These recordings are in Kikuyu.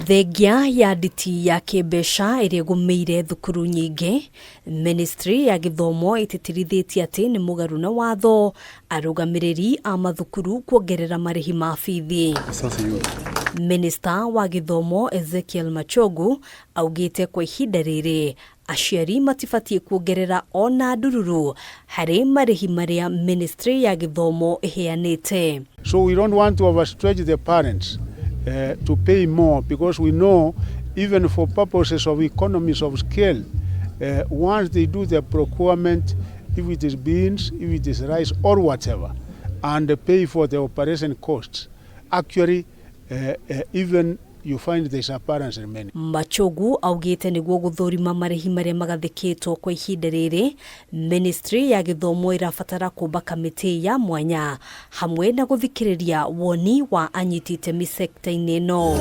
Thengia ya nditi ya kĩmbeca ĩrĩa ĩgũmĩire thukuru nyingĩ, Ministry ya gĩthomo ĩtĩtĩrithĩtie atĩ nĩ mũgarũ na watho arũgamĩrĩri a mathukuru kuongerera marĩhi ma bithi. Minista wa gĩthomo Ezekiel Machogu augĩte kwa ihinda rĩrĩ aciari matibatiĩ kuongerera ona ndururu harĩ marĩhi marĩa Ministry ya gĩthomo ĩheanĩte. So we don't want to overstretch the parents to pay more, because we know even for purposes of economies of scale, once they do the procurement, if it is beans, if it is rice or whatever, and pay for the operation costs, actually even you find there's a balance remaining. Machogu augĩte nĩguo gũthũrima marĩhi marĩa magathĩkĩtwo kwa ihinda rĩrĩ, Ministry ya gĩthomo ĩrabatara kũmba kamĩtĩ ya mwanya hamwe na gũthikĩrĩria woni wa anyiti itemi sekta-inĩ ĩno.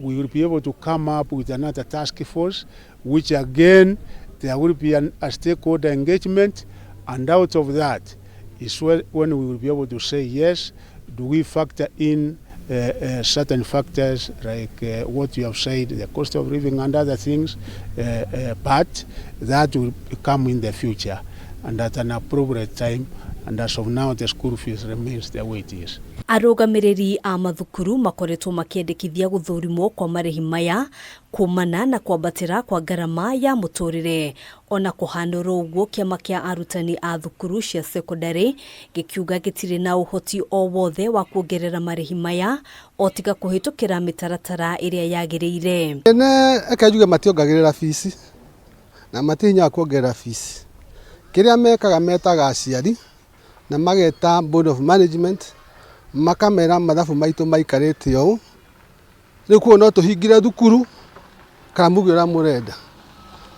We will be able to come up with another task force, which again, there will be a stakeholder engagement, and out of that is when we will be able to say, yes, do we factor in certain factors like what you have said, the cost of living and other things, but that will come in the future and at an appropriate time, and as of now the school fees remains the way it is. Arũgamĩrĩri a mathukuru makoretwo makĩendekithia gũthũrimwo kwa marĩhi maya kumana na kwambatĩra kwa ngarama ya mũtũrĩre. Ona kũhanũrwo ũguo, kĩama kĩa arutani a thukuru cia sekondari gĩkiuga gĩtirĩ na ũhoti o wothe wa kuongerera marĩhi maya o tiga kũhĩtũkĩra mĩtaratara ĩrĩa yagĩrĩire. Ene reke njuge mationgagĩrĩra bici na matihinyaga kuongerera bici. Kĩrĩa mekaga, metaga aciari na mageta board of management, makamera mathabu maitũ maikarĩte ũũ, rĩu kuo no tũhingire thukuru kana muge ũrĩa mũrenda.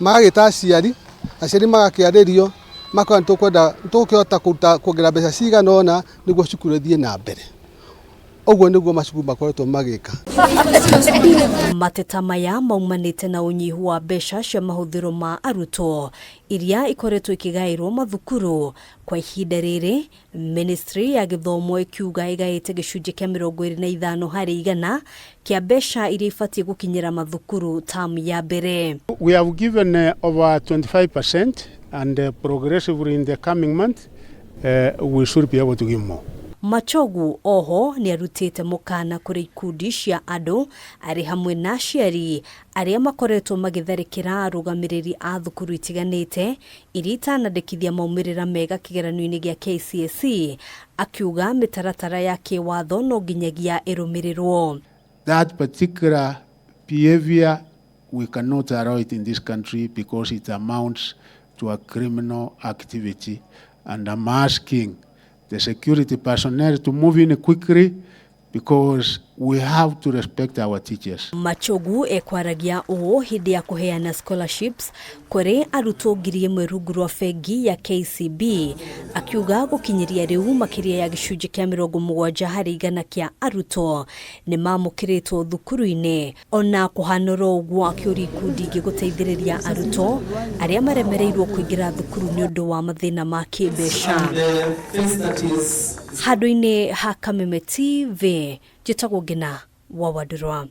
Magagĩta aciari, aciari magakĩarĩrio, makauga nĩtũkwenda nĩtũkũhota kũruta kuongerera mbeca cigana ũna nĩguo cukuru ĩthiĩ na mbere. Ũguo nĩguo macukuru makoretwo magĩka. Mateta maya maumanĩte na ũnyihu wa mbeca cia mahũthĩro ma arutwo iria ikoretwo ikĩgaĩrwo mathukuru kwa ihinda rĩrĩ. Ministry ya gĩthomo ĩkiuga ĩgaĩte gĩcunjĩ kĩa 25% kĩa mbeca iria ibatiĩ gũkinyĩra mathukuru tamu ya mbere. We have given over 25%, and progressively in the coming month we should be able to give more. Machogu oho nĩ arutĩte mũkana kũrĩ ikundi cia andũ arĩ hamwe na aciari arĩa makoretwo magĩtharĩkĩra arũgamĩrĩri a thukuru itiganĩte iria itanandĩkithia maumĩrĩra mega kĩgeranio-inĩ gĩa KCSE, akiuga mĩtaratara ya kĩwatho no nginyagia ĩrũmĩrĩrwo. That particular behavior, we cannot allow it in this country because it amounts to a criminal activity, and I'm asking the security personnel to move in quickly because we have to respect our teachers. Machogu ekwaragia ũũ hĩndĩ ya kũheana scholarships kũrĩ arutwo 1,000 rungu rwa bengi ya KCB, akiuga gũkinyĩria rĩu makĩria ya gĩcunjĩ kĩa 70% kĩa arutwo nĩ mamũkĩrĩtwo thukuru-inĩ. Ona kũhanũrwo ũguo, akĩũria ikundi ingĩ gũteithĩrĩria arutwo arĩa maremereirwo kũingĩra thukuru nĩ ũndũ wa mathĩna ma kĩmbeca. Handũ-inĩ ha Kameme TV, njĩtagwo Ngina wa Wandũrwa.